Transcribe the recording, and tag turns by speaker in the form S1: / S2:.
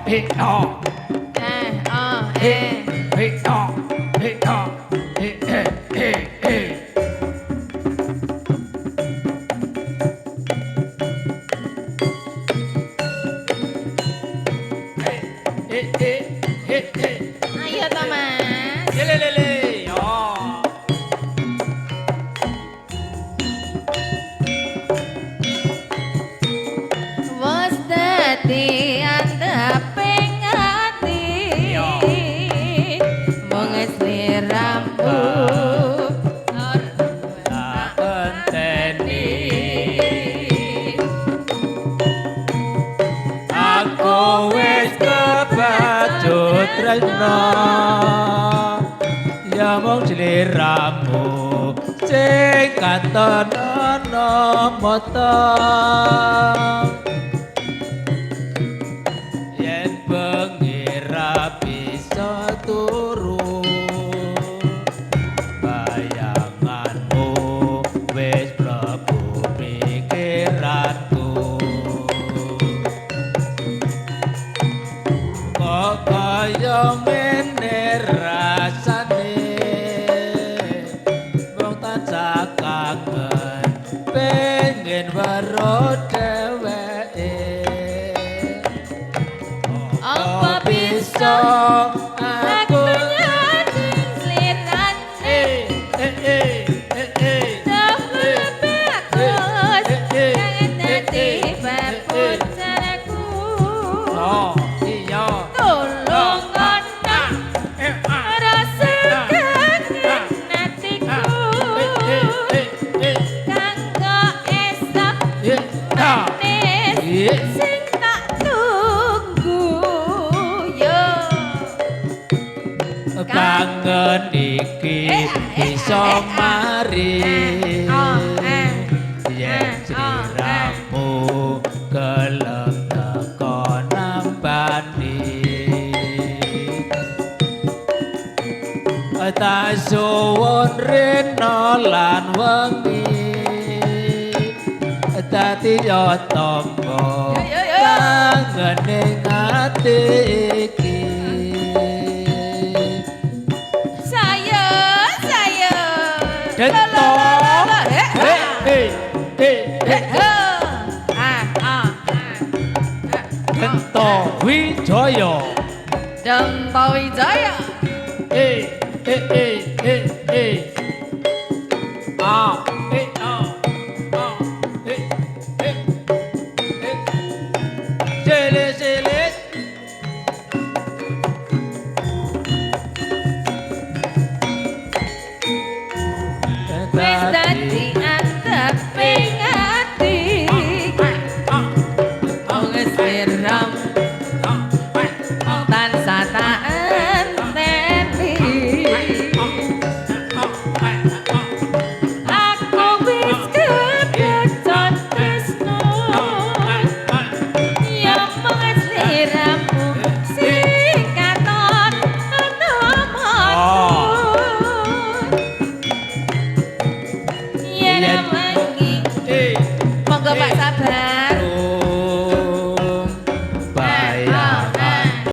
S1: he oh
S2: Eh, oh,
S1: he
S2: eh.
S1: He oh he oh he he he he. He he he he.
S2: Ayo to, Mas.
S1: Le le le yo.
S2: Wes dadi andhaping ati.
S1: Iya.
S2: Mung sliramu ora
S1: Tak enteni. Aku wis kebacut tresno, ya mung sliramu sing katon ana mata. Yen bengi ra bisa turu, bayanganmu wis mlebu pikiranku. Kok kaya ngene rasane, mung tansah kangen pengen weruh dheweke.
S2: Apa bisa
S1: aku
S2: aku nyading slirane
S1: eh eh eh eh eh
S2: Dahulu bagus
S1: eh,
S2: kangen dadi
S1: eh, eh,
S2: papucaraku.
S1: Oh iya.
S2: Tulung ana
S1: eh ah
S2: rasa kangen atiku
S1: eh eh eh
S2: kanggo esok
S1: eh ah
S2: manis
S1: iya.
S2: Sing tak tunggu yo.
S1: Kangen iki bisa mari
S2: Eh, oh, eh.
S1: yen
S2: Eh, oh,
S1: sliramu gelem teka nambani. Tak suwun rena lan wengi, dadi ya tamba
S2: Yo, yo, yo.
S1: kangene ati iki.
S2: Saya, saya.
S1: Dento.
S2: Eh,
S1: Eh, eh, eh, eh.
S2: Ah, ah, ah.
S1: Dento Wijaya.
S2: Dento Wijaya.
S1: Eh, eh, eh, eh, eh. Ah,